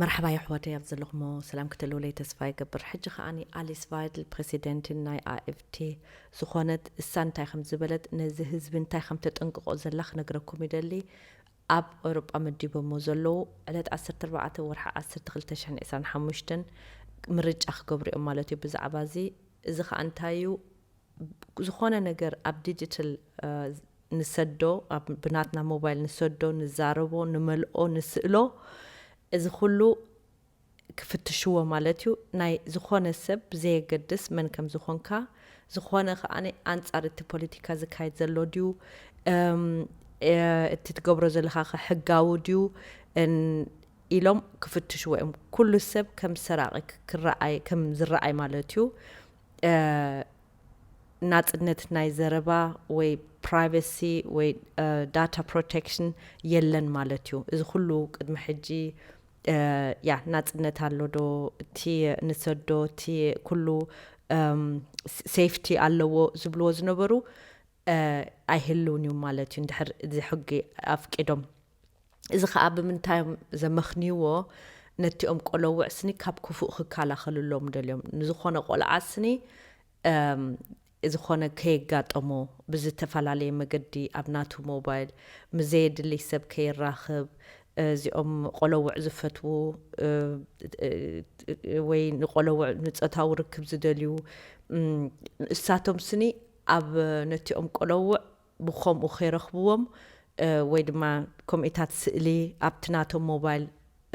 መርሓባ የሕዋተይ ኣብ ዘለኹሞ ሰላም ክትህልውለይ ተስፋ ይገብር። ሕጂ ከዓኒ ኣሊስ ቫይድል ፕሬሲደንትን ናይ ኣኤፍቲ ዝኾነት እሳ እንታይ ከም ዝበለት ነዚ ህዝቢ እንታይ ከም ተጠንቅቆ ዘላ ክነግረኩም ይደሊ። ኣብ ኤውሮጳ መዲቦሞ ዘለዉ ዕለት ዓሰርተ ኣርባዕተ ወርሒ ዓሰርተ ክልተ ሽሕን ዕስራን ሓሙሽተን ምርጫ ክገብሩ እዮም ማለት እዩ። ብዛዕባ እዚ እዚ ከዓ እንታይ እዩ ዝኾነ ነገር ኣብ ዲጂታል ንሰዶ ብናትና ሞባይል ንሰዶ ንዛረቦ ንመልኦ ንስእሎ እዚ ኩሉ ክፍትሽዎ ማለት እዩ። ናይ ዝኾነ ሰብ ብዘየገድስ መን ከም ዝኾንካ ዝኾነ ከዓኒ ኣንጻር እቲ ፖለቲካ ዝካየድ ዘሎ ድዩ እቲ ትገብሮ ዘለኻ ከ ሕጋዊ ድዩ ኢሎም ክፍትሽዎ እዮም። ኩሉ ሰብ ከም ሰራቂ ክረኣይ ከም ዝረኣይ ማለት እዩ። ናጽነት ናይ ዘረባ ወይ ፕራይቨሲ ወይ ዳታ ፕሮቴክሽን የለን ማለት እዩ። እዚ ኩሉ ቅድሚ ሕጂ ያ ናጽነት ኣሎ ዶ እቲ ንሰዶ እቲ ኩሉ ሴፍቲ ኣለዎ ዝብልዎ ዝነበሩ ኣይህልውን እዩ ማለት እዩ። እንድሕር እዚ ሕጊ ኣፍቂዶም እዚ ከዓ ብምንታይ እዮም ዘመኽንይዎ? ነቲኦም ቆለውዕ ስኒ ካብ ክፉእ ክከላኸልሎም ደልዮም ንዝኾነ ቆልዓ ስኒ ዝኾነ ከየጋጠሞ ብዝተፈላለየ መገዲ ኣብ ናቱ ሞባይል ምስ ዘየድልይ ሰብ ከይራኽብ እዚኦም ቆለውዕ ዝፈትዉ ወይ ንቆለውዕ ንፆታዊ ርክብ ዝደልዩ እሳቶም ስኒ ኣብ ነቲኦም ቆለውዕ ብኸምኡ ከይረኽብዎም ወይ ድማ ከምኡታት ስእሊ ኣብቲ ናቶም ሞባይል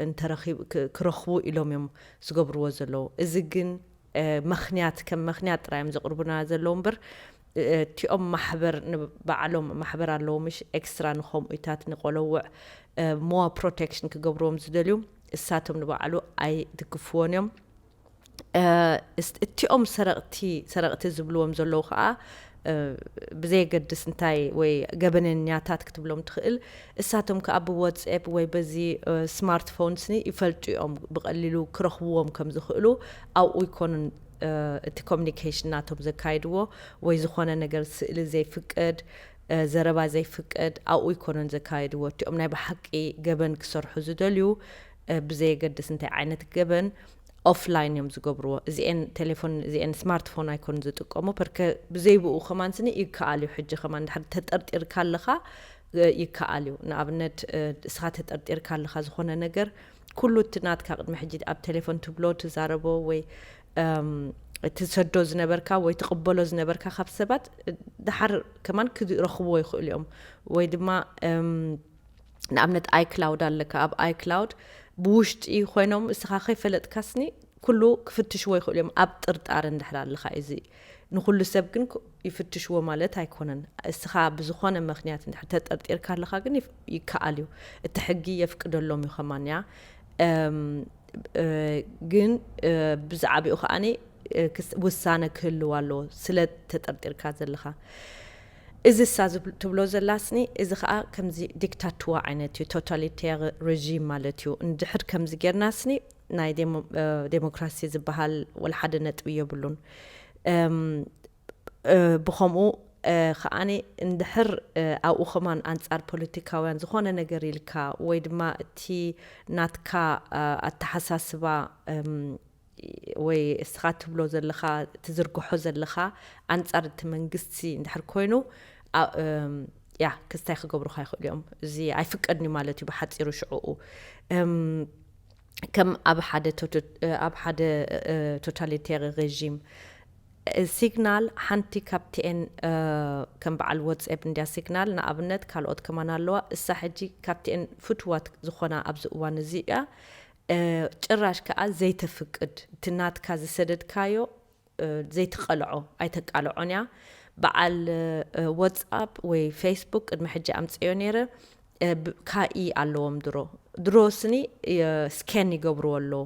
እንተረኺብ ክረኽቡ ኢሎም እዮም ዝገብርዎ ዘለዉ። እዚ ግን መኽንያት ከም መኽንያት ጥራይ እዮም ዘቕርቡና ዘለዉ እምበር እቲኦም ማሕበር ንባዕሎም ማሕበር ኣለዎ ምሽ ኤክስትራ ንኸምኡታት ንቆለውዕ more protection ክገብርዎም ዝደልዩ እሳቶም ንባዕሉ ኣይድግፍዎን እዮም። እቲኦም ሰረቕቲ ሰረቕቲ ዝብልዎም ዘለዉ ከዓ ብዘየገድስ እንታይ ወይ ገበነኛታት ክትብሎም ትኽእል እሳቶም ከዓ ብወትስኤፕ ወይ በዚ ስማርትፎንስ ይፈልጡ እዮም ብቐሊሉ ክረኽብዎም ከም ዝኽእሉ ኣብኡ ይኮኑን እቲ ኮሚኒኬሽን ናቶም ዘካይድዎ ወይ ዝኾነ ነገር ስእሊ ዘይፍቀድ ዘረባ ዘይፍቀድ ኣብኡ ይኮኑን ዘካይድዎ እቲኦም ናይ ብሓቂ ገበን ክሰርሑ ዝደልዩ ብዘየገድስ እንታይ ዓይነት ገበን ኦፍላይን እዮም ዝገብርዎ። እዚኤን ቴሌፎን እዚኤን ስማርትፎን ኣይኮን ዝጥቀሙ ፐርከ ብዘይብኡ ከማን ስኒ ይከኣል እዩ። ሕጂ ከማን ድሕር ተጠርጢርካ ኣለኻ ይከኣል እዩ። ንኣብነት እስኻ ተጠርጢርካ ኣለኻ ዝኾነ ነገር ኩሉ እቲ ናትካ ቅድሚ ሕጂ ኣብ ቴሌፎን ትብሎ ትዛረቦ ወይ ትሰዶ ዝነበርካ ወይ ትቕበሎ ዝነበርካ ካብ ሰባት ድሓር ከማን ክረኽብዎ ይኽእሉ እዮም ወይ ድማ ንኣብነት ኣይክላውድ ኣለካ ኣብ ኣይክላውድ ብውሽጢ ኮይኖም እስኻ ከይፈለጥካ ስኒ ኩሉ ክፍትሽዎ ይኽእሉ እዮም ኣብ ጥርጣረ እንድሕር ኣለኻ እዚ ንኩሉ ሰብ ግን ይፍትሽዎ ማለት ኣይኮነን እስኻ ብዝኾነ ምክንያት እንድሕር ተጠርጢርካ ኣለኻ ግን ይከኣል እዩ እቲ ሕጊ የፍቅደሎም እዩ ከማን እያ ግን ብዛዕባኡ ከዓኒ ውሳነ ክህልው ኣለዎ ስለ ተጠርጢርካ ዘለኻ እዚ እሳ ትብሎ ዘላ ስኒ እዚ ከዓ ከምዚ ዲክታትዋ ዓይነት እዩ ቶታሊቴር ሬጂም ማለት እዩ እንድሕር ከምዚ ጌርና ስኒ ናይ ዴሞክራሲ ዝበሃል ወላ ሓደ ነጥቢ የብሉን ብኸምኡ ከዓኒ እንድሕር ኣብኡ ከማን ኣንፃር ፖለቲካውያን ዝኾነ ነገር ኢልካ ወይ ድማ እቲ ናትካ ኣተሓሳስባ ወይ እስኻ ትብሎ ዘለኻ ትዝርግሖ ዘለኻ ኣንፃር እቲ መንግስቲ እንድሕር ኮይኑ ያ ክስታይ ክገብሩካ ይኽእሉ እዮም እዚ ኣይፍቀድን እዩ ማለት እዩ ብሓፂሩ ሽዕኡ ከም ኣብ ሓደ ኣብ ሓደ ቶታሊቴሪ ሬጂም ሲግናል ሓንቲ ካብቲኤን ከም በዓል ወፅኤፕ እንድያ ሲግናል ንኣብነት ካልኦት ከማን ኣለዋ እሳ ሕጂ ካብቲኤን ፍትዋት ዝኾና ኣብዚ እዋን እዚ እያ ጭራሽ ከዓ ዘይተፍቅድ እቲ ናትካ ዝሰደድካዮ ዘይትቐልዖ ኣይተቃልዖን እያ በዓል ወትስኣፕ ወይ ፌስቡክ ቅድሚ ሕጂ ኣምፀዮ ነይረ ካኢ ኣለዎም ድሮ ድሮ ስኒ ስኬን ይገብርዎ ኣለዉ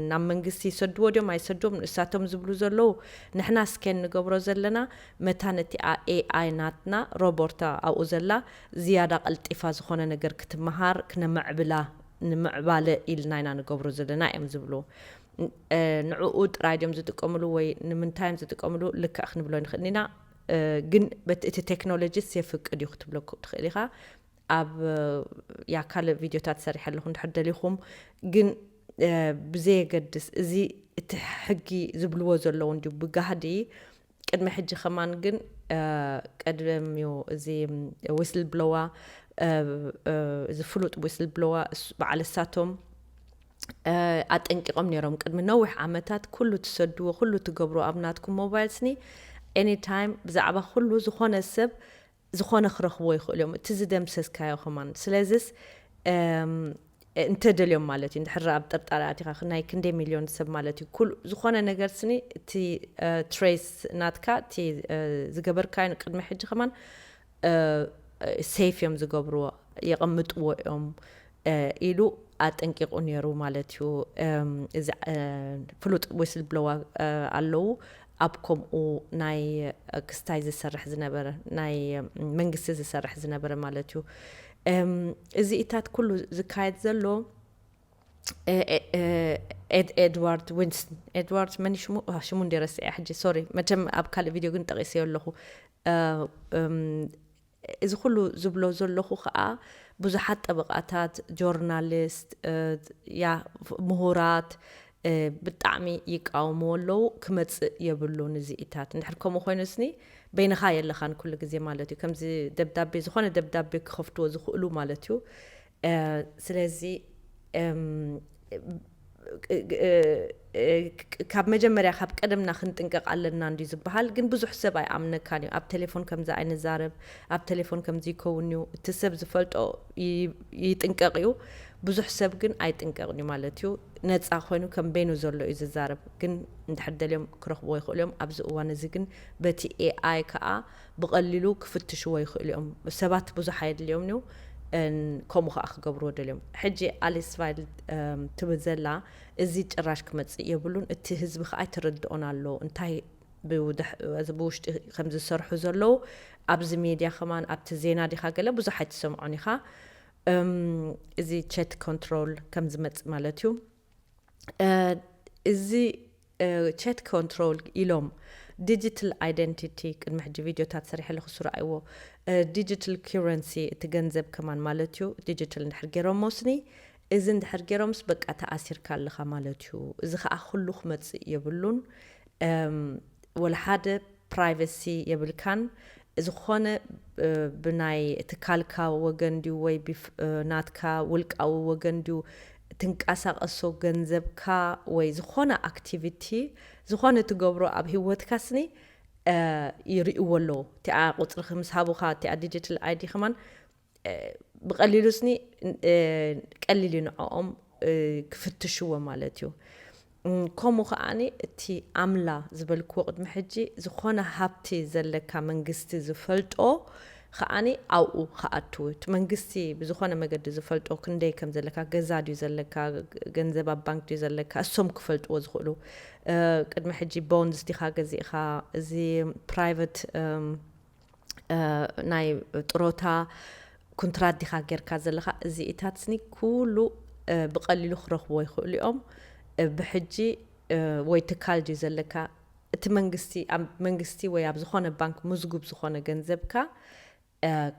ናብ መንግስቲ ይሰድዎ ድዮም ኣይሰድዎም ንእሳቶም ዝብሉ ዘለዉ ንሕና ስኬን ንገብሮ ዘለና መታ ነቲኣ ኤኣይ ናትና ሮቦርታ ኣብኡ ዘላ ዝያዳ ቀልጢፋ ዝኾነ ነገር ክትመሃር ክነመዕብላ ንምዕባለ ኢልና ኢና ንገብሮ ዘለና እዮም ዝብሉ ንዕኡ ጥራይ ድዮም ዝጥቀምሉ ወይ ንምንታይ እዮም ዝጥቀምሉ ልክዕ ክንብሎ ንኽእል ኢና ግን በቲ እቲ ቴክኖሎጂስ የፍቅድ እዩ ክትብሎ ትኽእል ኢኻ ኣብ ያ ካልእ ቪድዮታት ሰሪሐ ኣለኹ እንድሕር ደሊኹም። ግን ብዘየገድስ እዚ እቲ ሕጊ ዝብልዎ ዘለዉ እንዲዩ ብጋህዲ ቅድሚ ሕጂ ከማን ግን ቀደም እዩ እዚ ዊስል ብሎዋ እዚ ፍሉጥ ዊስል ብሎዋ በዓል እሳቶም ኣጠንቂቖም ነይሮም። ቅድሚ ነዊሕ ዓመታት ኩሉ ትሰድዎ ኩሉ ትገብሮ ኣብ ናትኩም ሞባይል ስኒ ኤኒታይም ብዛዕባ ኩሉ ዝኾነ ሰብ ዝኾነ ክረኽብዎ ይኽእሉ እዮም። እቲ ዝደምሰስካዮ ከማን ስለዚስ እንተደልዮም ማለት እዩ። እንድሕር ኣብ ጥርጣረ ኣቲኻ ናይ ክንደይ ሚልዮን ሰብ ማለት እዩ። ኩሉ ዝኾነ ነገር ስኒ እቲ ትሬስ ናትካ እቲ ዝገበርካዮ ቅድሚ ሕጂ ከማን ሴፍ እዮም ዝገብርዎ፣ የቐምጥዎ እዮም ኢሉ ኣጠንቂቑ ነይሩ ማለት እዩ። እዚ ፍሉጥ ዊስል ብሎዋ ኣለዉ ኣብ ከምኡ ናይ ክስታይ ዝሰርሕ ዝነበረ ናይ መንግስቲ ዝሰርሕ ዝነበረ ማለት እዩ። እዚ ኢታት ኩሉ ዝካየድ ዘሎ ኤድዋርድ ዊንስተን ኤድዋርድ መን ሽሙ ሽሙ እንደ ረስዐ ሕጂ ሶሪ መቸም ኣብ ካልእ ቪድዮ ግን ጠቂሰዮ ኣለኹ። እዚ ኩሉ ዝብሎ ዘለኹ ከዓ ብዙሓት ጠበቃታት፣ ጆርናሊስት፣ ያ ምሁራት ብጣዕሚ ይቃወምዎ ኣለዉ። ክመፅእ የብሉን እዚ ኢታት። እንድሕር ከምኡ ኮይኑ ስኒ በይንኻ የለኻን ኩሉ ግዜ ማለት እዩ። ከምዚ ደብዳቤ፣ ዝኾነ ደብዳቤ ክኸፍትዎ ዝኽእሉ ማለት እዩ። ስለዚ ካብ መጀመርያ ካብ ቀደምና ክንጥንቀቕ ኣለና እንድዩ ዝበሃል፣ ግን ብዙሕ ሰብ ኣይኣምነካን እዩ። ኣብ ቴሌፎን ከምዚ ኣይንዛረብ፣ ኣብ ቴሌፎን ከምዚ ይከውን እዩ፣ እቲ ሰብ ዝፈልጦ ይጥንቀቕ እዩ፣ ብዙሕ ሰብ ግን ኣይጥንቀቕን እዩ ማለት እዩ። ነፃ ኮይኑ ከም በይኑ ዘሎ እዩ ዝዛረብ፣ ግን እንድሕር ደልዮም ክረኽብዎ ይኽእሉ እዮም። ኣብዚ እዋን እዚ ግን በቲ ኤኣይ ከዓ ብቐሊሉ ክፍትሽዎ ይኽእሉ እዮም። ሰባት ብዙሕ ኣየድልዮም እዩ፣ ከምኡ ከዓ ክገብርዎ ደልዮም። ሕጂ ኣሊስ ቫይል ትብል ዘላ እዚ ጭራሽ ክመፅእ የብሉን፣ እቲ ህዝቢ ከዓ ኣይተረድኦን ኣሎ እንታይ ብውሽጢ ከም ዝሰርሑ ዘለዉ ኣብዚ ሜድያ ከማን ኣብቲ ዜና ዲኻ ገለ ብዙሕ ኣይትሰምዖን ኢኻ። እዚ ቸት ኮንትሮል ከም ዝመጽእ ማለት እዩ። እዚ ቸት ኮንትሮል ኢሎም ዲጂታል ኣይደንቲቲ ቅድሚ ሕጂ ቪድዮታት ሰሪሐ ኣለኹ፣ እሱ ረኣይዎ። ዲጂታል ኪረንሲ እቲ ገንዘብ ከማን ማለት እዩ። ዲጂታል እንድሕር ገይሮም ሞስኒ እዚ እንድሕር ገይሮምስ በቃ ተኣሲርካ ኣለኻ ማለት እዩ። እዚ ከዓ ኩሉ ክመፅእ የብሉን። ወላ ሓደ ፕራይቨሲ የብልካን። ዝኾነ ብናይ ትካልካ ወገን ድዩ ወይ ናትካ ውልቃዊ ወገን ድዩ ትንቀሳቐሶ ገንዘብካ ወይ ዝኾነ ኣክቲቪቲ ዝኾነ ትገብሮ ኣብ ህይወትካ ስኒ ይርእዎ ኣለዉ። እቲኣ ቁፅሪ ምስ ሃቡኻ እቲኣ ዲጂታል ኣይዲ ከማን ብቐሊሉ ስኒ ቀሊል እዩ ንዕኦም ክፍትሽዎ ማለት እዩ። ከምኡ ከዓኒ እቲ ኣምላ ዝበልክዎ ቅድሚ ሕጂ ዝኾነ ሃብቲ ዘለካ መንግስቲ ዝፈልጦ ከዓኒ ኣብኡ ክኣትው እቲ መንግስቲ ብዝኾነ መገዲ ዝፈልጦ ክንደይ ከም ዘለካ፣ ገዛ ድዩ ዘለካ፣ ገንዘብ ኣብ ባንክ ድዩ ዘለካ፣ እሶም ክፈልጥዎ ዝኽእሉ። ቅድሚ ሕጂ ቦንድስ ዲኻ ገዚእኻ፣ እዚ ፕራይቨት ናይ ጥሮታ ኩንትራት ዲኻ ጌርካ ዘለኻ፣ እዚኢታት ስኒ ኩሉ ብቐሊሉ ክረኽብዎ ይኽእሉ እዮም። ብሕጂ ወይ ትካል ድዩ ዘለካ፣ እቲ መንግስቲ ኣብ መንግስቲ ወይ ኣብ ዝኾነ ባንክ ምዝጉብ ዝኾነ ገንዘብካ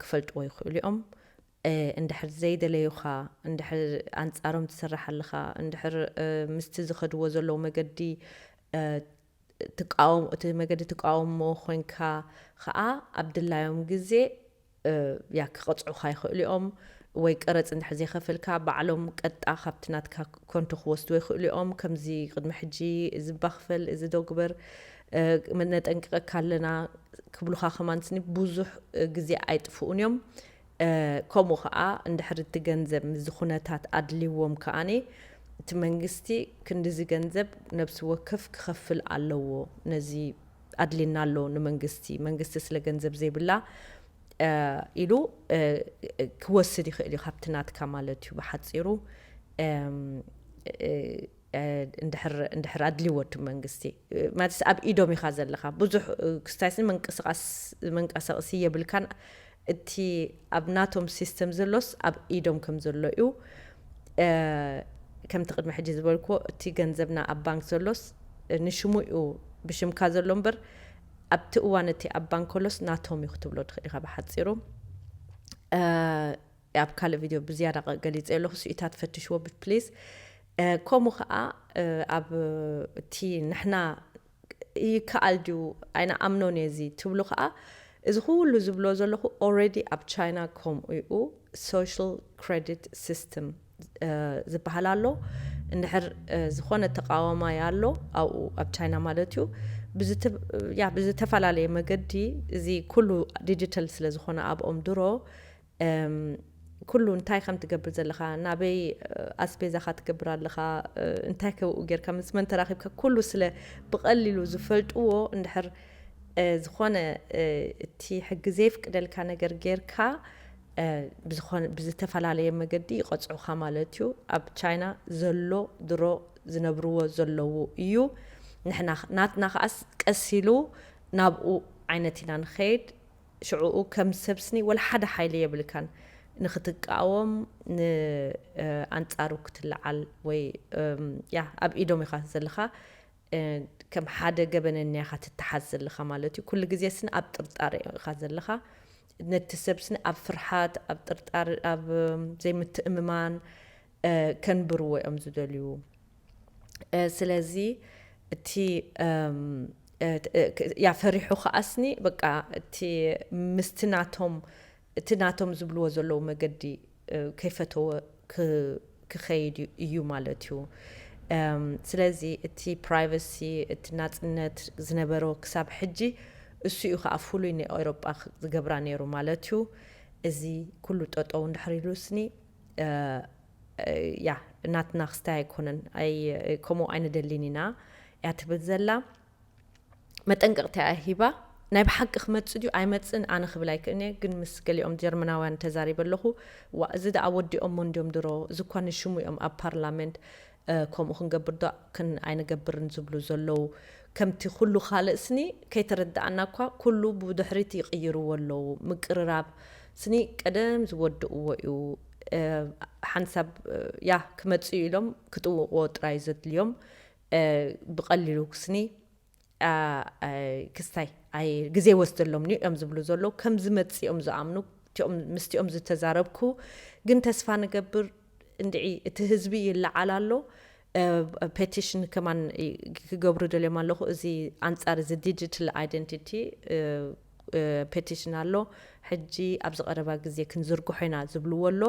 ክፈልጥዎ ይኽእሉ እዮም። እንድሕር ዘይደለዩኻ፣ እንድሕር ኣንጻሮም ትሰርሕ ኣለኻ፣ እንድሕር ምስቲ ዝኸድዎ ዘለዉ መገዲ ትቃወም እቲ መገዲ ትቃወሞ ኮይንካ ከዓ ኣብ ድላዮም ግዜ ያ ክቐፅዑኻ ይኽእሉ እዮም። ወይ ቀረፅ እንድሕር ዘይኸፈልካ ባዕሎም ቀጥታ ካብቲ ናትካ ኮንቶ ክወስድዎ ይኽእሉ እዮም። ከምዚ ቅድሚ ሕጂ እዚ ባኽፈል እዚ ዶ ግበር ነጠንቅቐካ ኣለና ክብሉኻ ከማን ስኒ ብዙሕ ግዜ ኣይጥፍኡን እዮም። ከምኡ ከዓ እንድሕር እቲ ገንዘብ ምስዚ ኩነታት ኣድልዎም ከዓኒ እቲ መንግስቲ ክንድዚ ገንዘብ ነብሲ ወከፍ ክኸፍል ኣለዎ፣ ነዚ ኣድልና ኣሎ ንመንግስቲ፣ መንግስቲ ስለ ገንዘብ ዘይብላ ኢሉ ክወስድ ይኽእል እዩ ካብቲ ናትካ ማለት እዩ ብሓፂሩ። እንድሕር ኣድልዎ እቲ መንግስቲ ማለት ኣብ ኢዶም ኢኻ ዘለኻ ብዙሕ ክስታይስን መንቀሳቐሲ የብልካን። እቲ ኣብ ናቶም ሲስተም ዘሎስ ኣብ ኢዶም ከም ዘሎ እዩ። ከምቲ ቅድሚ ሕጂ ዝበልክዎ እቲ ገንዘብና ኣብ ባንክ ዘሎስ ንሽሙ እዩ ብሽምካ ዘሎ እምበር ኣብቲ እዋን እቲ ኣብ ባንክ ከሎስ ናቶም እዩ ክትብሎ ትኽእል ኢኻ ብሓፂሩ። ኣብ ካልእ ቪድዮ ብዝያዳ ገሊፀ ኣለኹ። ስኢታት ፈትሽዎ ፕሊዝ። ከምኡ ከዓ ኣብ እቲ ንሕና ይከኣል ድዩ ኣይንኣምኖን እየ እዚ ትብሉ ከዓ፣ እዚ ኩሉ ዝብሎ ዘለኹ ኦረዲ ኣብ ቻይና ከምኡ እዩ። ሶሻል ክሬዲት ሲስተም ዝበሃል ኣሎ። እንድሕር ዝኾነ ተቃዋማይ ኣሎ ኣብኡ ኣብ ቻይና ማለት እዩ፣ ብዝተፈላለየ መገዲ፣ እዚ ኩሉ ዲጂታል ስለ ዝኾነ ኣብኦም ድሮ ኩሉ እንታይ ከም ትገብር ዘለኻ፣ ናበይ ኣስቤዛኻ ትገብር ኣለኻ፣ እንታይ ከብኡ ጌርካ ምስ መን ተራኺብካ፣ ኩሉ ስለ ብቐሊሉ ዝፈልጥዎ፣ እንድሕር ዝኾነ እቲ ሕጊ ዘይፍቅደልካ ነገር ጌርካ ብዝተፈላለየ መገዲ ይቐፅዑኻ ማለት እዩ። ኣብ ቻይና ዘሎ ድሮ ዝነብርዎ ዘለዉ እዩ። ንሕና ናትና ከዓስ ቀስ ኢሉ ናብኡ ዓይነት ኢና ንኸይድ። ሽዕኡ ከም ሰብ ስኒ ወላ ሓደ ሓይሊ የብልካን ንኽትቃወም፣ ንኣንጻሩ ክትለዓል ወይ ያ ኣብ ኢዶም ኢኻ ዘለኻ። ከም ሓደ ገበነኛ ኢኻ ትተሓዝ ዘለኻ ማለት እዩ። ኩሉ ግዜ ስኒ ኣብ ጥርጣረ ኢኻ ዘለኻ። ነቲ ሰብ ስኒ ኣብ ፍርሓት፣ ኣብ ጥርጣረ፣ ኣብ ዘይምትእምማን ከንብርዎ እዮም ዝደልዩ። ስለዚ እቲ ያ ፈሪሑ ከኣስኒ በቃ እቲ ምስቲ ናቶም እቲ ናቶም ዝብልዎ ዘለዉ መገዲ ከይፈተወ ክኸይድ እዩ ማለት እዩ። ስለዚ እቲ ፕራይቨሲ፣ እቲ ናፅነት ዝነበሮ ክሳብ ሕጂ እሱ እዩ ከዓ ፍሉይ ንኤውሮጳ ዝገብራ ነይሩ ማለት እዩ። እዚ ኩሉ ጠጠው እንድሕር ኢሉ ስኒ ያ ናትና ክስታይ ኣይኮነን። ከምኡ ኣይንደሊን ኢና እያ ትብል ዘላ። መጠንቀቕታ እያ ሂባ። ናይ ብሓቂ ክመፅእ ድዩ ኣይመፅእን ኣነ ክብል ኣይክእልንየ፣ ግን ምስ ገሊኦም ጀርመናውያን ተዛሪበ ኣለኹ። ዋ እዚ ደኣ ወዲኦሞ እንድዮም ድሮ፣ እዚ እኳ ንሽሙ እዮም ኣብ ፓርላመንት ከምኡ ክንገብር ዶ ኣይንገብርን ዝብሉ ዘለዉ። ከምቲ ኩሉ ካልእ ስኒ ከይተረድኣና እኳ ኩሉ ብድሕሪት ይቕይርዎ ኣለዉ። ምቅርራብ ስኒ ቀደም ዝወድእዎ እዩ። ሓንሳብ ያ ክመፅኡ ኢሎም ክጥውቕዎ ጥራይ ዘድልዮም። ብቐሊሉ ክስኒ ክስታይ ግዜ ይወስደሎም እዮም ዝብሉ ዘለዉ። ከም ዝመፅእ እዮም ዝኣምኑ። ምስቲኦም ዝተዛረብኩ ግን ተስፋ ንገብር። እንድዒ እቲ ህዝቢ ይለዓል ኣሎ። ፔቲሽን ከማን ክገብሩ ደልዮም ኣለኹ። እዚ ኣንፃር እዚ ዲጂታል ኣይደንቲቲ ፔቲሽን ኣሎ። ሕጂ ኣብዚ ቀረባ ግዜ ክንዝርግሖ ኢና ዝብልዎ ኣሎ።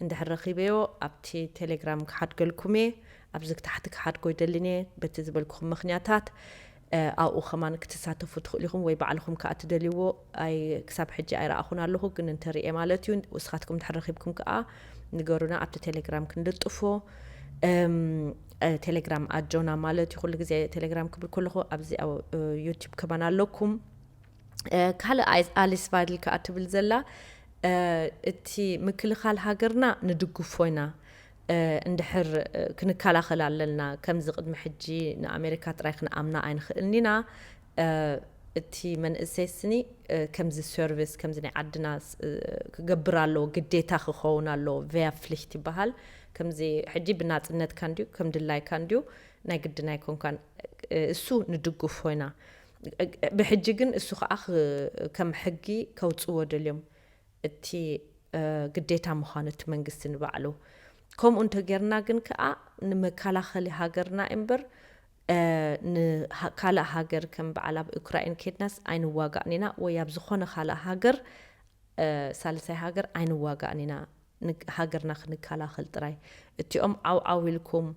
እንድሕር ረኺበዮ ኣብቲ ቴሌግራም ክሓድገልኩም እየ። ኣብዚ ታሕቲ ክሓድጎ ይደልን እየ በቲ ዝበልኩኹም ምኽንያታት። ኣብኡ ከማን ክትሳተፉ ትኽእሉ ኢኹም ወይ ባዕልኹም ከዓ ትደልይዎ። ኣይ ክሳብ ሕጂ ኣይረኣኹን ኣለኹ፣ ግን እንተርእየ ማለት እዩ። ንስኻትኩም ድሕር ረኺብኩም ከዓ ንገሩና፣ ኣብቲ ቴሌግራም ክንልጥፎ። ቴሌግራም ኣጆና ማለት እዩ። ኩሉ ግዜ ቴሌግራም ክብል ከለኹ ኣብዚ ዩቲብ ከማን ኣለኩም። ካልእ ኣሊስ ቫይድል ከዓ ትብል ዘላ፣ እቲ ምክልኻል ሃገርና ንድግፎ ኢና። እንድሕር ክንከላኸል ኣለና፣ ከምዚ ቅድሚ ሕጂ ንኣሜሪካ ጥራይ ክንኣምና ኣይንኽእልን ኢና። እቲ መንእሰይ ስኒ ከምዚ ሰርቪስ ከምዚ ናይ ዓድና ክገብር ኣለዎ፣ ግዴታ ክኸውን ኣለዎ። ቨያ ፍሊክት ይበሃል። ከምዚ ሕጂ ብናፅነትካ እንድዩ፣ ከም ድላይካ እንድዩ፣ ናይ ግድን ኣይኮንካን። እሱ ንድግፎ ኢና። ብሕጂ ግን እሱ ከዓ ከም ሕጊ ከውፅዎ ደልዮም። እቲ ግዴታ ምዃኑ እቲ መንግስቲ ንባዕሉ። ከምኡ እንተጌርና ግን ከኣ ንመከላኸሊ ሃገርና እምበር ንካልእ ሃገር ከም በዓል ኣብ ዩክራይን ኬድናስ ኣይንዋጋእን ኢና፣ ወይ ኣብ ዝኾነ ካልእ ሃገር ሳልሳይ ሃገር ኣይንዋጋእን ኢና። ሃገርና ክንከላኸል ጥራይ። እቲኦም ዓውዓው ኢልኩም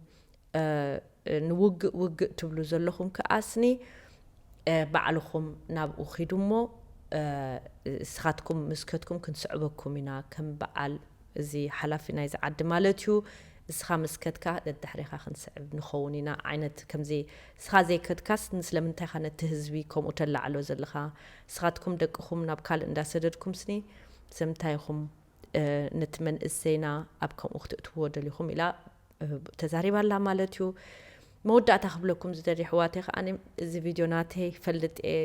ንውግእ ውግእ ትብሉ ዘለኹም ከኣስኒ ባዕልኹም ናብኡ ኺዱ እሞ እስኻትኩም ምስከትኩም ክንስዕበኩም ኢና ከም በዓል እዚ ሓላፊ ናይዚ ዓዲ ማለት እዩ። እስኻ ምስከትካ ደድሕሬኻ ክንስዕብ ንኸውን ኢና ዓይነት ከምዚ እስኻ ዘይከድካስ ንስለምንታይ ኢኻ ነቲ ህዝቢ ከምኡ ተላዕሎ ዘለኻ? እስኻትኩም ደቅኹም ናብ ካልእ እንዳሰደድኩም ስኒ ስለምንታይ ኢኹም ነቲ መንእሰይና ኣብ ከምኡ ክትእትዎ ደሊኹም ኢላ ተዛሪባ ኣላ ማለት እዩ። መወዳእታ ክብለኩም ዝደሊ ኣሕዋተይ ከኣ እዚ ቪድዮ ናተይ ፈልጥ እየ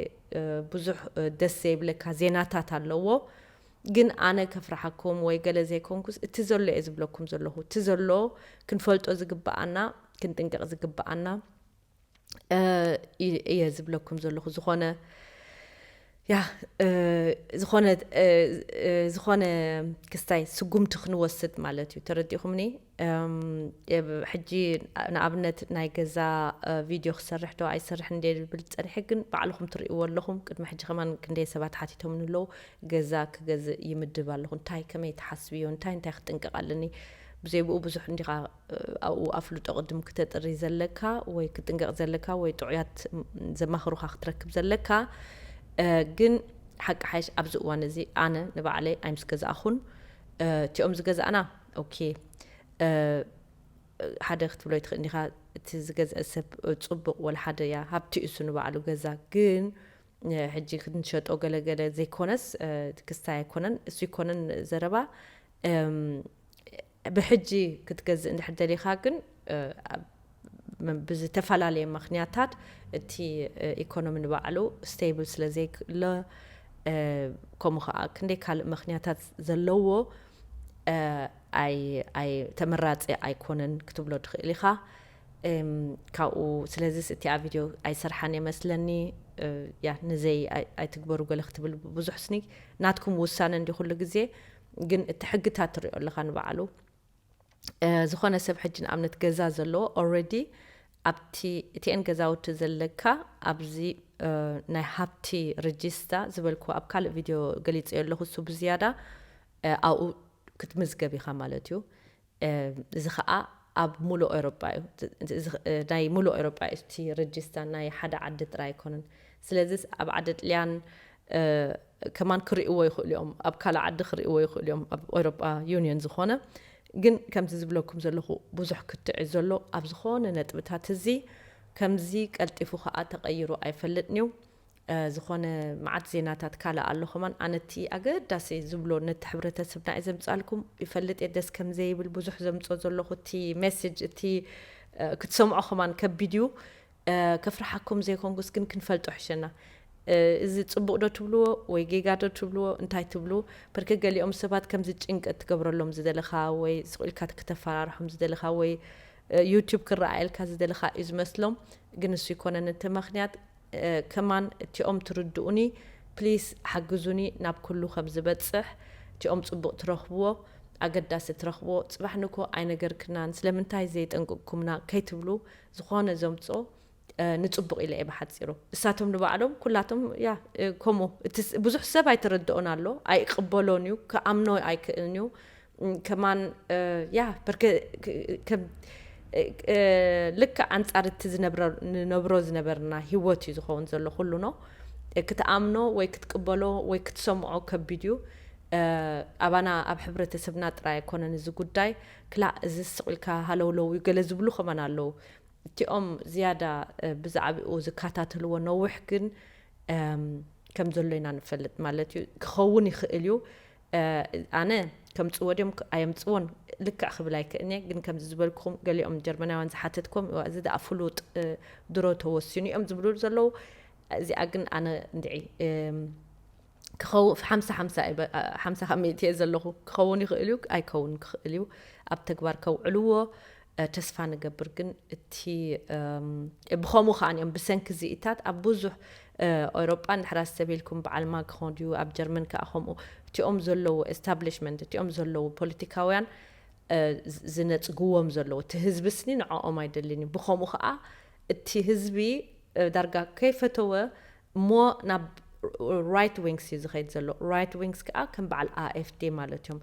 ብዙሕ ደስ ዘይብለካ ዜናታት ኣለዎ። ግን ኣነ ከፍርሓኩም ወይ ገለ ዘይኮንኩስ እቲ ዘሎ እየ ዝብለኩም ዘለኹ። እቲ ዘሎ ክንፈልጦ ዝግብኣና ክንጥንቀቕ ዝግብኣና እየ ዝብለኩም ዘለኹ። ዝኾነ ያ ዝኾነ ዝኾነ ክስታይ ስጉምቲ ክንወስድ ማለት እዩ። ተረዲኹምኒ? ሕጂ ንኣብነት ናይ ገዛ ቪድዮ ክሰርሕ ዶ ኣይሰርሕ እንደ ብል ፀኒሐ፣ ግን ባዕልኹም ትርእይዎ ኣለኹም። ቅድሚ ሕጂ ከማን ክንደይ ሰባት ሓቲቶም ንለው፣ ገዛ ክገዝእ ይምድብ ኣለኹ፣ እንታይ ከመይ ትሓስብዮ፣ እንታይ እንታይ ክጥንቀቕ ኣለኒ? ብዘይ ብኡ ብዙሕ እንዲኻ ኣብኡ ኣፍልጦ ቅድም ክተጥሪ ዘለካ ወይ ክጥንቀቕ ዘለካ ወይ ጥዑያት ዘማኽሩኻ ክትረክብ ዘለካ። ግን ሓቂ ሓይሽ ኣብዚ እዋን እዚ ኣነ ንባዕለይ ኣይምስ ገዛእኹን። እቲኦም ዝገዛእና ኦኬ፣ ሓደ ክትብሎ ይትኽእል እንዲኻ፣ እቲ ዝገዝአ ሰብ ጽቡቕ ወላ ሓደ እያ፣ ሃብቲ እሱ ንባዕሉ ገዛ። ግን ሕጂ ክንሸጦ ገለገለ ዘይኮነስ ክስታይ ኣይኮነን፣ እሱ ይኮነን ዘረባ። ብሕጂ ክትገዝእ እንድሕር ደሊኻ ግን ብዝተፈላለየ ምኽንያታት እቲ ኢኮኖሚ ንባዕሉ ስቴብል ስለ ዘይክእሎ፣ ከምኡ ከዓ ክንደይ ካልእ ምኽንያታት ዘለዎ ኣይ ኣይ ተመራፂ ኣይኮነን ክትብሎ ትኽእል ኢኻ። ካብኡ ስለዚስ እቲኣ ቪድዮ ኣይሰርሓን የመስለኒ፣ ያ ንዘይ ኣይትግበሩ ገለ ክትብል ብዙሕ ስኒ ናትኩም ውሳነ እንዲ ኩሉ ግዜ። ግን እቲ ሕግታት ትሪኦ ኣለኻ ንባዕሉ። ዝኾነ ሰብ ሕጂ ንኣብነት ገዛ ዘለዎ ኦረዲ ኣብቲ እቲአን ገዛውቲ ዘለካ ኣብዚ ናይ ሃብቲ ርጅስታ ዝበልኩ ኣብ ካልእ ቪድዮ ገሊፀ ኣለኹ። እሱ ብዝያዳ ኣብኡ ክትምዝገብ ኢኻ ማለት እዩ። እዚ ከዓ ኣብ ሙሉእ ኤውሮጳ እዩ። ናይ ሙሉእ ኤውሮጳ እዩ እቲ ርጅስታ፣ ናይ ሓደ ዓዲ ጥራይ ኣይኮነን። ስለዚስ ኣብ ዓዲ ጥልያን ከማን ክርእይዎ ይኽእሉ እዮም፣ ኣብ ካልእ ዓዲ ክርእይዎ ይኽእሉ እዮም፣ ኣብ ኤውሮጳ ዩኒየን ዝኾነ። ግን ከምዚ ዝብለኩም ዘለኹ ብዙሕ ክትዕ እዩ ዘሎ ኣብ ዝኾነ ነጥብታት እዚ። ከምዚ ቀልጢፉ ከዓ ተቐይሩ ኣይፈልጥን እዩ። ዝኾነ መዓት ዜናታት ካልእ ኣሎ ከማን። ኣነ እቲ ኣገዳሲ ዝብሎ ነቲ ሕብረተሰብና እየ ዘምፃልኩም። ይፈልጥ እየ ደስ ከም ዘይብል ብዙሕ ዘምፆ ዘለኹ እቲ ሜሴጅ፣ እቲ ክትሰምዖ ከማን ከቢድ እዩ። ከፍርሓኩም ዘይኮንኩስ ግን ክንፈልጦ ሕሸና። እዚ ፅቡቕ ዶ ትብልዎ ወይ ጌጋ ዶ ትብልዎ እንታይ ትብሉ? በርከ ገሊኦም ሰባት ከምዚ ጭንቀት ትገብረሎም ዝደለኻ ወይ ስቕ ኢልካ ክተፈራርሖም ዝደለኻ ወይ ዩቱብ ክረኣየልካ ዝደለኻ እዩ ዝመስሎም። ግን እሱ ይኮነን እቲ ምኽንያት። ከማን እቲኦም ትርድኡኒ ፕሊስ ሓግዙኒ ናብ ኩሉ ከም ዝበፅሕ። እቲኦም ፅቡቕ ትረኽብዎ ኣገዳሲ ትረኽብዎ። ፅባሕ ንኮ ኣይነገርክናን ስለምንታይ ዘይጠንቅቅኩምና ከይትብሉ ዝኾነ ዘምፅኦ ንፅቡቕ ኢለ እየ ብሓፂሩ። እሳቶም ንባዕሎም ኩላቶም ያ ከምኡ ብዙሕ ሰብ ኣይተረድኦን ኣሎ፣ ኣይቅበሎን እዩ፣ ክኣምኖ ኣይክእልን እዩ። ከማን ያ በርከ ልክዕ ኣንፃር እቲ ዝነብሮ ዝነበርና ህይወት እዩ ዝኸውን ዘሎ ኩሉ ነው። ክትኣምኖ ወይ ክትቅበሎ ወይ ክትሰምዖ ከቢድ እዩ። ኣባና ኣብ ሕብረተሰብና ጥራይ ኣይኮነን እዚ ጉዳይ። ክላእ እዚ ስቕ ኢልካ ሃለውለው እዩ ገለ ዝብሉ ከማን ኣለዉ። እቲኦም ዝያዳ ብዛዕባኡ ዝከታተልዎ ነዊሕ ግን ከም ዘሎ ኢና ንፈልጥ ማለት እዩ። ክኸውን ይኽእል እዩ። ኣነ ከምፅዎ ድዮም ኣየምፅዎን ልክዕ ክብል ኣይክእልንየ። ግን ከምዚ ዝበልኩኹም ገሊኦም ጀርመናውያን ዝሓተትኩም እዚ ደኣ ፍሉጥ ድሮ ተወሲኑ እዮም ዝብሉ ዘለዉ። እዚኣ ግን ኣነ እንድዒ ክኸውን ሓምሳ ሓምሳ እየ በ- ሓምሳ ካብ ሚእቲ እየ ዘለኹ። ክኸውን ይኽእል እዩ ኣይከውን ክኽእል እዩ። ኣብ ተግባር ከውዕልዎ ተስፋ ንገብር። ግን እቲ ብኸምኡ ከዓ እዮም ብሰንኪ ዝኢታት ኣብ ብዙሕ ኤውሮጳ እንድሕር ኣስተብሂልኩም በዓል ማክሮን ድዩ ኣብ ጀርመን ከዓ ከምኡ እቲኦም ዘለዉ ኤስታብሊሽመንት እቲኦም ዘለዉ ፖለቲካውያን ዝነፅግዎም ዘለዉ እቲ ህዝቢ ስኒ ንዕኦም ኣይደልን እዩ። ብኸምኡ ከዓ እቲ ህዝቢ ዳርጋ ከይፈተወ እሞ ናብ ራይት ዊንግስ እዩ ዝኸይድ ዘሎ። ራይት ዊንግስ ከዓ ከም በዓል ኣኤፍዲ ማለት እዮም።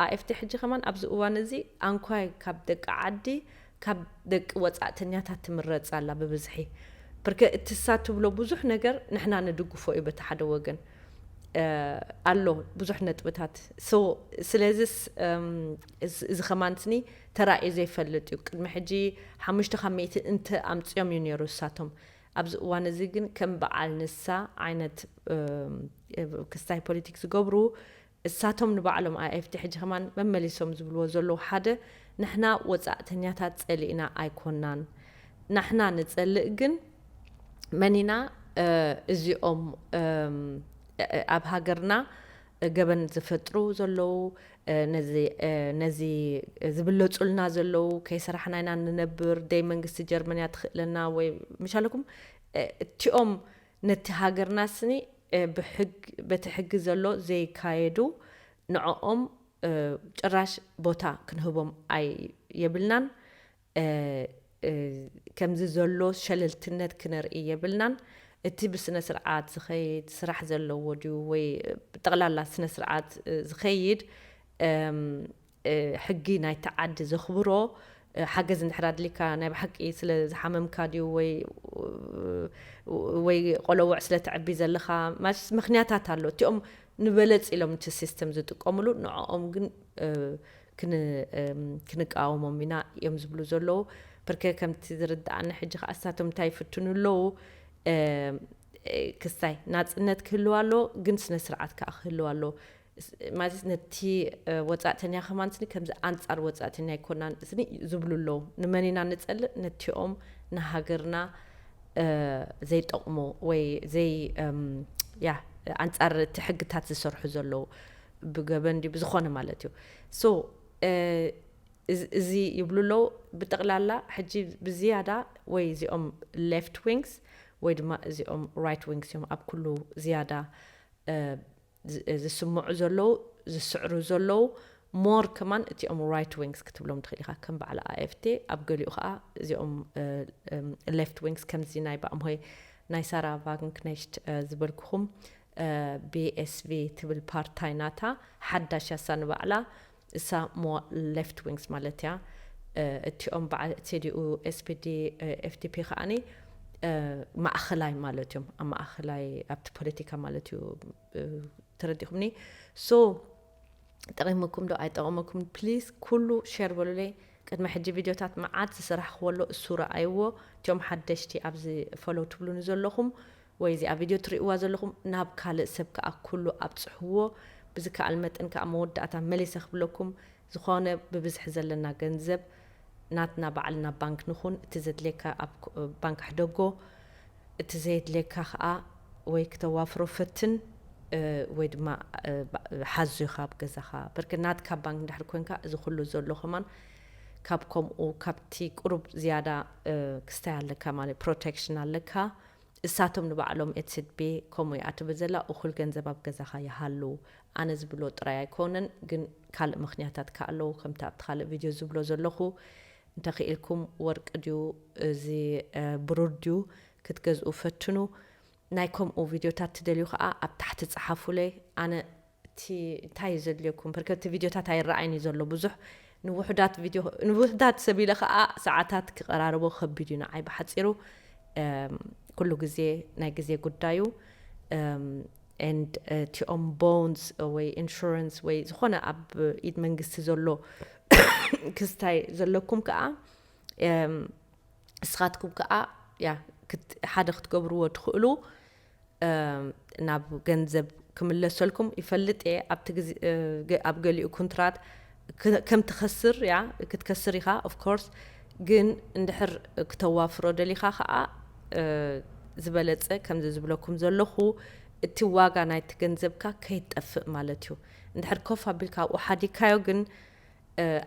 ኣኤፍዲ ሕጂ ከማን ኣብዚ እዋን እዚ ኣንኳይ ካብ ደቂ ዓዲ ካብ ደቂ ወፃእተኛታት ትምረፅ ኣላ ብብዝሒ። ብርከ እትሳ ትብሎ ብዙሕ ነገር ንሕና ንድግፎ እዩ በቲ ሓደ ወገን ኣሎ ብዙሕ ነጥብታት። ስለዚስ እዚ ከማን ስኒ ተራእዩ ዘይፈልጥ እዩ። ቅድሚ ሕጂ ሓሙሽተ ካብ ሚእቲ እንተ ኣምፅኦም እዩ ነይሩ እሳቶም። ኣብዚ እዋን እዚ ግን ከም በዓል ንሳ ዓይነት ክስታይ ፖለቲክ ዝገብሩ እሳቶም ንባዕሎም ኣኤፍቲ ሕጂ ከማን መመሊሶም ዝብልዎ ዘለዉ ሓደ ንሕና ወፃእተኛታት ፀሊእና ኣይኮናን። ናሕና ንፀልእ ግን መኒና እዚኦም ኣብ ሃገርና ገበን ዝፈጥሩ ዘለዉ ነዚ ዝብለፁልና ዘለዉ ከይሰራሕና ኢና ንነብር ደይ መንግስቲ ጀርመንያ ትኽእለና ወይ ምሻለኩም እቲኦም ነቲ ሃገርና ስኒ ብሕግ በቲ ሕጊ ዘሎ ዘይካየዱ ንዕኦም ጭራሽ ቦታ ክንህቦም ኣይ የብልናን። ከምዚ ዘሎ ሸለልትነት ክነርኢ የብልናን። እቲ ብስነ ስርዓት ዝኸይድ ስራሕ ዘለዎ ድዩ ወይ ብጠቕላላ ስነ ስርዓት ዝኸይድ ሕጊ ናይቲ ዓዲ ዘኽብሮ ሓገዝ እንድሕር ኣድሊካ ናይ ብሓቂ ስለ ዝሓመምካ ድዩ ወይ ወይ ቆለውዕ ስለ ትዕቢ ዘለኻ ማስ ምክንያታት ኣሎ። እቲኦም ንበለፅ ኢሎም እቲ ሲስተም ዝጥቀምሉ ንዕኦም ግን ክንቃወሞም ኢና እዮም ዝብሉ ዘለዉ። ብርከ ከምቲ ዝርድኣኒ ሕጂ ከዓ እሳቶም እንታይ ይፍትኑ ኣለዉ? ክስታይ ናፅነት ክህልው ኣሎ፣ ግን ስነ ስርዓት ከዓ ክህልው ኣሎ። ማለት ነቲ ወፃእተኛ ከማን ስኒ ከምዚ ኣንፃር ወፃእተኛ ኣይኮናን ስኒ ዝብሉ ኣለዉ። ንመን ኢና ንፀልእ? ነቲኦም ንሃገርና ዘይጠቕሙ ወይ ዘይ ያ ኣንፃር እቲ ሕግታት ዝሰርሑ ዘለዉ ብገበን ድዩ ብዝኾነ ማለት እዩ። So እዚ ይብሉ ኣለዉ። ብጠቕላላ ሕጂ ብዝያዳ ወይ እዚኦም ሌፍት ዊንግስ ወይ ድማ እዚኦም ራይት ዊንግስ እዮም ኣብ ኩሉ ዝያዳ ዝስምዑ ዘለዉ፣ ዝስዕሩ ዘለዉ። ሞር ከማን እቲኦም ራይት ዊንግስ ክትብሎም ትኽእል ኢኻ፣ ከም በዓል ኣኤፍቴ። ኣብ ገሊኡ ከዓ እዚኦም ሌፍት ዊንግስ ከምዚ ናይ ብኣምሆይ ናይ ሳራ ቫግንክኔሽት ዝበልኩኹም ቢኤስቪ ትብል ፓርታይ ናታ ሓዳሽ ያሳ ንባዕላ እሳ ሞ ሌፍት ዊንግስ ማለት እያ። እቲኦም በዓል ሴዲኡ ኤስፒዲ ኤፍዲፒ ከዓኒ ማእኸላይ ማለት እዮም። ኣብ ማእኸላይ ኣብቲ ፖለቲካ ማለት እዩ። ተረዲኹምኒ? So ጠቒምኩም ዶ ኣይጠቐመኩም? ፕሊዝ ኩሉ ሸር በሉለይ። ቅድሚ ሕጂ ቪድዮታት መዓት ዝሰራሕክዎ ኣሎ፣ እሱ ረኣይዎ። እቲኦም ሓደሽቲ ኣብዚ ፎሎው ትብሉኒ ዘለኹም ወይ እዚኣ ቪድዮ ትርእይዋ ዘለኹም ናብ ካልእ ሰብ ከኣ ኩሉ ኣብጽሕዎ። ብዝከኣል መጠን ከኣ መወዳእታ መሊሰ ክብለኩም፣ ዝኾነ ብብዝሒ ዘለና ገንዘብ ናትና ባዕልና ባንክ ንኹን፣ እቲ ዘድልየካ ኣብ ባንክ ሕደጎ፣ እቲ ዘየድልየካ ከኣ ወይ ክተዋፍሮ ፈትን ወይ ድማ ሓዙ ኢኻ ኣብ ገዛኻ። በርክ ናትካ ባንክ እንድሕር ኮንካ እዚ ኩሉ ዘሎ ከማን ካብ ከምኡ ካብቲ ቁሩብ ዝያዳ ክስታይ ኣለካ ማለት ፕሮቴክሽን ኣለካ። እሳቶም ንባዕሎም ኤትስድቤ ከምኡ እያ ትብል ዘላ፣ እኹል ገንዘብ ኣብ ገዛኻ ይሃሉ። ኣነ ዝብሎ ጥራይ ኣይኮነን፣ ግን ካልእ ምኽንያታት ከ ኣለዉ፣ ከምቲ ኣብቲ ካልእ ቪድዮ ዝብሎ ዘለኹ፣ እንተኽኢልኩም ወርቂ ድዩ እዚ ብሩር ድዩ ክትገዝኡ ፈትኑ። ናይ ከምኡ ቪድዮታት ትደልዩ ከኣ ኣብ ታሕቲ ጸሓፉለይ። ኣነ እቲ እንታይ እዩ ዘድልየኩም? በርከቲ ቪድዮታት ኣይረኣይን እዩ ዘሎ ብዙሕ ንውሑዳት ቪድዮ ንውሑዳት ሰብ ኢለ ከኣ ሰዓታት ክቐራርቦ ከቢድ እዩ ንዓይ ብሓጺሩ። ኩሉ ግዜ ናይ ግዜ ጉዳዩ and እቲኦም ቦንስ ወይ ኢንሹራንስ ወይ ዝኾነ ኣብ ኢድ መንግስቲ ዘሎ ክስታይ ዘለኩም ከኣ እስኻትኩም ከኣ ያ ሓደ ክትገብርዎ ትኽእሉ ናብ ገንዘብ ክምለሰልኩም ይፈልጥ እየ። ኣብቲ ኣብ ገሊኡ ኩንትራት ከም ትኸስር ያ ክትከስር ኢኻ ኦፍኮርስ፣ ግን እንድሕር ክተዋፍሮ ደሊኻ ከዓ ዝበለፀ ከምዚ ዝብለኩም ዘለኹ እቲ ዋጋ ናይቲ ገንዘብካ ከይጠፍእ ማለት እዩ። እንድሕር ኮፍ ኣቢልካ ኣብኡ ሓዲግካዮ ግን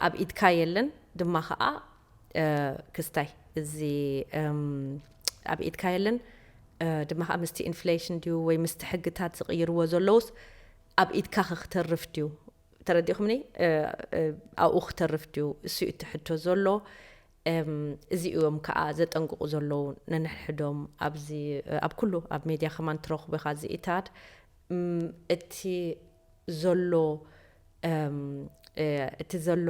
ኣብ ኢድካ የለን ድማ ከዓ ክስታይ እዚ ኣብ ኢድካ የለን ድማ ከዓ ምስቲ ኢንፍሌሽን ድዩ ወይ ምስቲ ሕግታት ዝቕይርዎ ዘለውስ ኣብ ኢድካ ክተርፍ ድዩ? ተረዲኹምኒ? ኣብኡ ክተርፍ ድዩ? እሱ እዩ እቲ ሕቶ ዘሎ። እዚ እዮም ከዓ ዘጠንቅቑ ዘለዉ ነንሕድሕዶም ኣብዚ ኣብ ኩሉ ኣብ ሜድያ ከማን ትረኽቡ ኢኻ ዝኢታት እቲ ዘሎ እቲ ዘሎ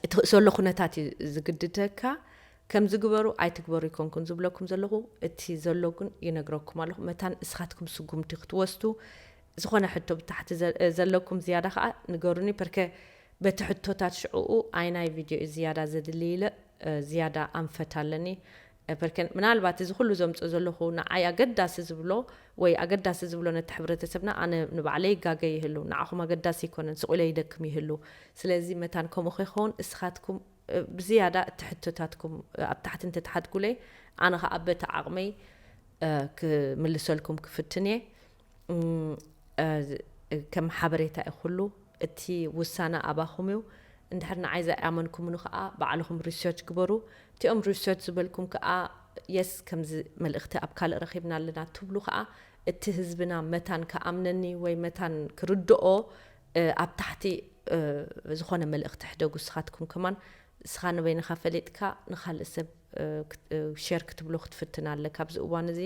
እቲ ዘሎ ኩነታት እዩ ዝግድደካ። ከምዚ ግበሩ ኣይትግበሩ ይኮንኩን ዝብለኩም ዘለኹ፣ እቲ ዘሎ ግን ይነግረኩም ኣለኹ። መታን እስኻትኩም ስጉምቲ ክትወስዱ ዝኾነ ሕቶ ብታሕቲ ዘለኩም ዝያዳ ከዓ ንገሩኒ። ፐርከ በቲ ሕቶታት ሽዕኡ ኣይናይ ቪድዮ እዩ ዝያዳ ዘድሊ ኢለ ዝያዳ ኣንፈት ኣለኒ። ፐርከን ምናልባት እዚ ኩሉ ዘምፅእ ዘለኹ ንዓይ ኣገዳሲ ዝብሎ ወይ ኣገዳሲ ዝብሎ ነቲ ሕብረተሰብና ኣነ ንባዕለይ ይጋገ ይህሉ፣ ንዓኹም ኣገዳሲ ይኮነን ስቑለ ይደክም ይህሉ። ስለዚ መታን ከምኡ ከይኸውን እስኻትኩም ብዝያዳ እቲ ሕቶታትኩም ኣብ ታሕቲ እንተትሓድጉለይ ኣነ ከዓ በቲ ዓቕመይ ክምልሰልኩም ክፍትን እየ። ከም ሓበሬታ እዩ ኩሉ። እቲ ውሳነ ኣባኹም እዩ። እንድሕር ንዓይ ዘይኣመንኩምኒ ከዓ ባዕልኹም ሪሰርች ግበሩ። እቲኦም ሪሰርች ዝበልኩም ከዓ የስ ከምዚ መልእኽቲ ኣብ ካልእ ረኺብና ኣለና ትብሉ ከዓ እቲ ህዝብና መታን ክኣምነኒ ወይ መታን ክርድኦ ኣብ ታሕቲ ዝኾነ መልእኽቲ ሕደጉ። ስኻትኩም ከማን ስኻ ንበይንኻ ፈሊጥካ ንኻልእ ሰብ ሸር ክትብሎ ክትፍትን ኣለካ ኣብዚ እዋን እዚ።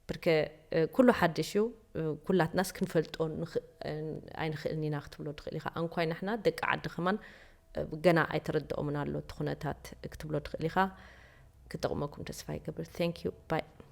ብርከ ኩሉ ሓድሽ እዩ። ኩላትናስ ክንፈልጦ ኣይንኽእልን ኢና ክትብሎ ትኽእል ኢኻ። ኣንኳይ ንሕና ደቂ ዓዲ ከማን ገና ኣይተረድኦምን ኣሎ እቲ ኩነታት ክትብሎ ትኽእል ኢኻ። ክጠቕመኩም ተስፋ ይገብር። Thank you. Bye.